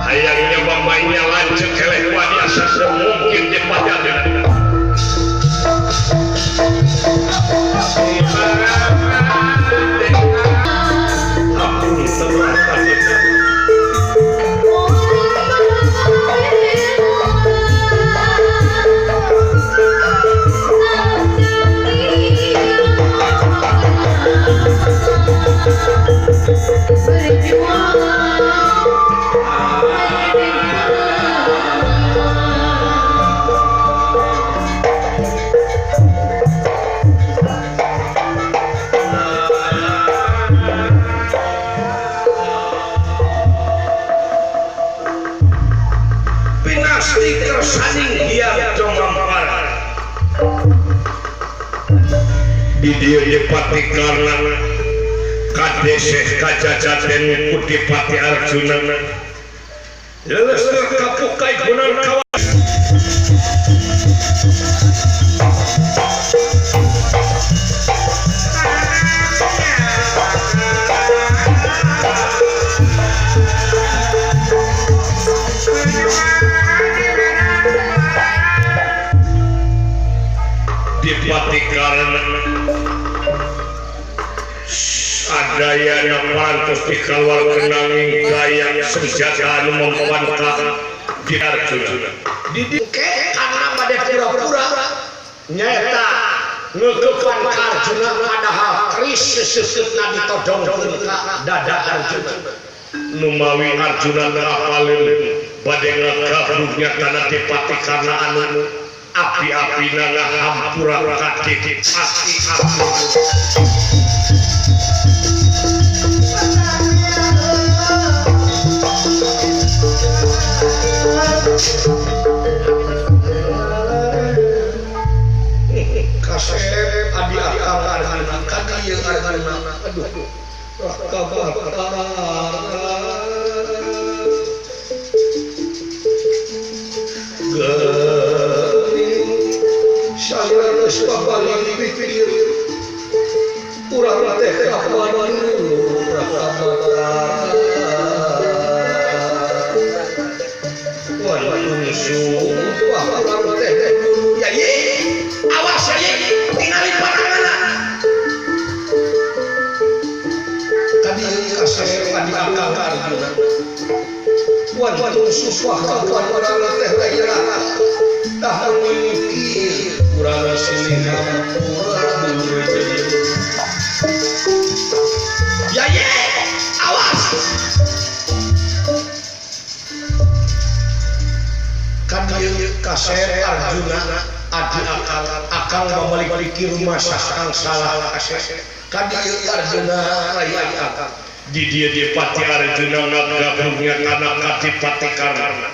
Hayangnya bapaknya lanjut keleh wadi mungkin di pajak. Di dieu Dipati Karna kadeseh kajajaten ku Dipati Arjuna leuleus kapukai gunan kawan. Dipati Karna adayana pantes dikaluarkeun nanging gaya senjata anu mempan ka di Arjuna. Didike karena bade pura-pura nyaeta ngeukepan ka Arjuna padahal keris seuseutna ditodongkeun ka dada Arjuna. Numawi Arjuna ngapaleun bade ngagabrugnya kana Dipati Karna anu api-apina ngahampura ka Dipati Arjuna. Kasep adi akang Arjuna kadieu Arjuna aduh Raka Batara geuning sareus babalik pikir urang teh kapan Raka Batara sumpah urang teh yai awas yai tingali paranganna kadieu kasep adi akang Arjuna wantun sumpah kapan urang teh laira tah mikir urang silih hampura dulur yai awas kadieu kasep Arjuna adi akang akang babalik pikir rumah sakang salah kasep kadieu Arjuna rai akang di dieu Dipati Arjuna ngagabrugnya kana ka Dipati Karna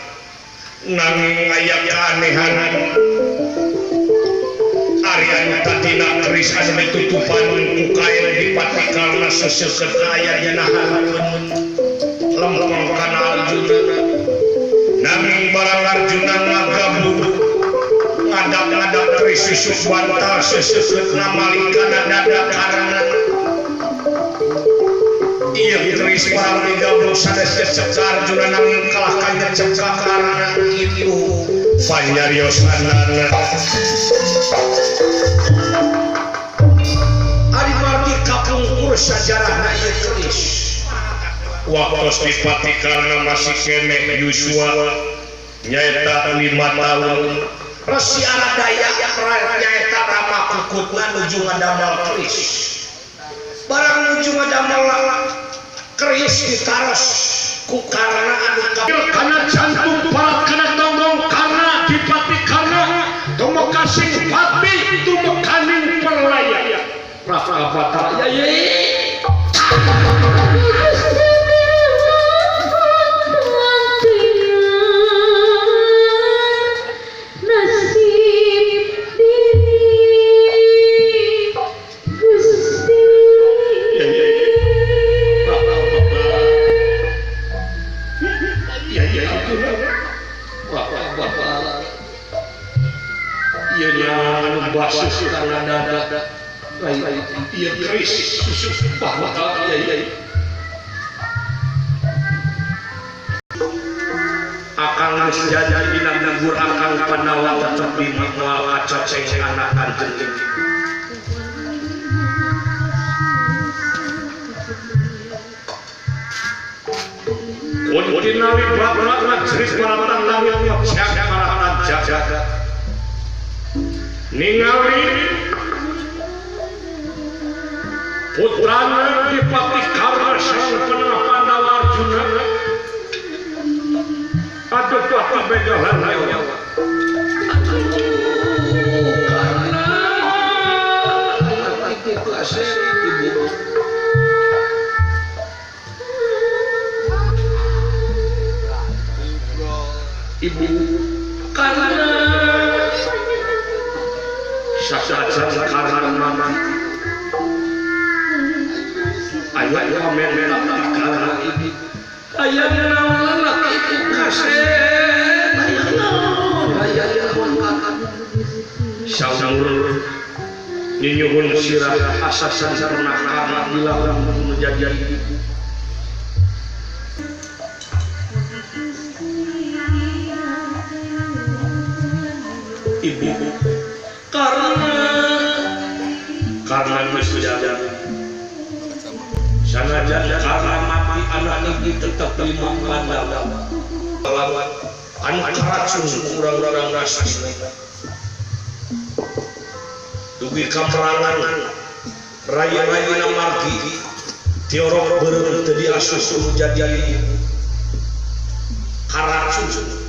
nanging aya keanehan ari anu tadina keris anu ditutupan ku kain Dipati Karna seseukeut aya dina hareupeun lempeng kana Arjuna. Nanging barang Arjuna ngagabrug ngadap-ngadap keris susuk bantal seseukeutna malik kana dada Karna. Ieu keris barang digabrug sanes cecek Arjuna nanging kalah ka cecek ka Karna kitu panyariosanana. Ari margi kapungkur sajarahna ieu keris. Waktos Dipati Karna masih keneh yuswa nyaeta 5 tahun Resi Aradaya nyaeta Rama kukutna nuju ngadamel keris. Barang nuju ngadamel keris ditaros ku Karna anu kana jantung parat kana tonggong Karna Dipati Karna tumekasing pati tumekaning perlaya Raka Batara yai. kana dada rai ieu keris bahwa yai akang geus jadi dina kubur akang Pandawa tetep di moal kacoceng anak anjeun. Kunti nawi bapak jeris maratan langit siang maratan jaga ningali putrana Dipati Karna sang penengah Pandawa Arjuna aduh pati begalan nyawa aduh karena anak ibu kasih ibu ibu karena sasajan karena mama ayo komen karena ibu ayah naon anak ibu kasih ayah naon ayah naon saur nyuhun sirah asasan pernah karena dilarang menjadi ibu ibu karena geus jadi sanajan karena mati anak ibu tetap lima Pandawa lawan anu karacun urang-urang nasi dugi ka perangan raya-rayana margi tiorok beureum teu diasuh jadi karacun.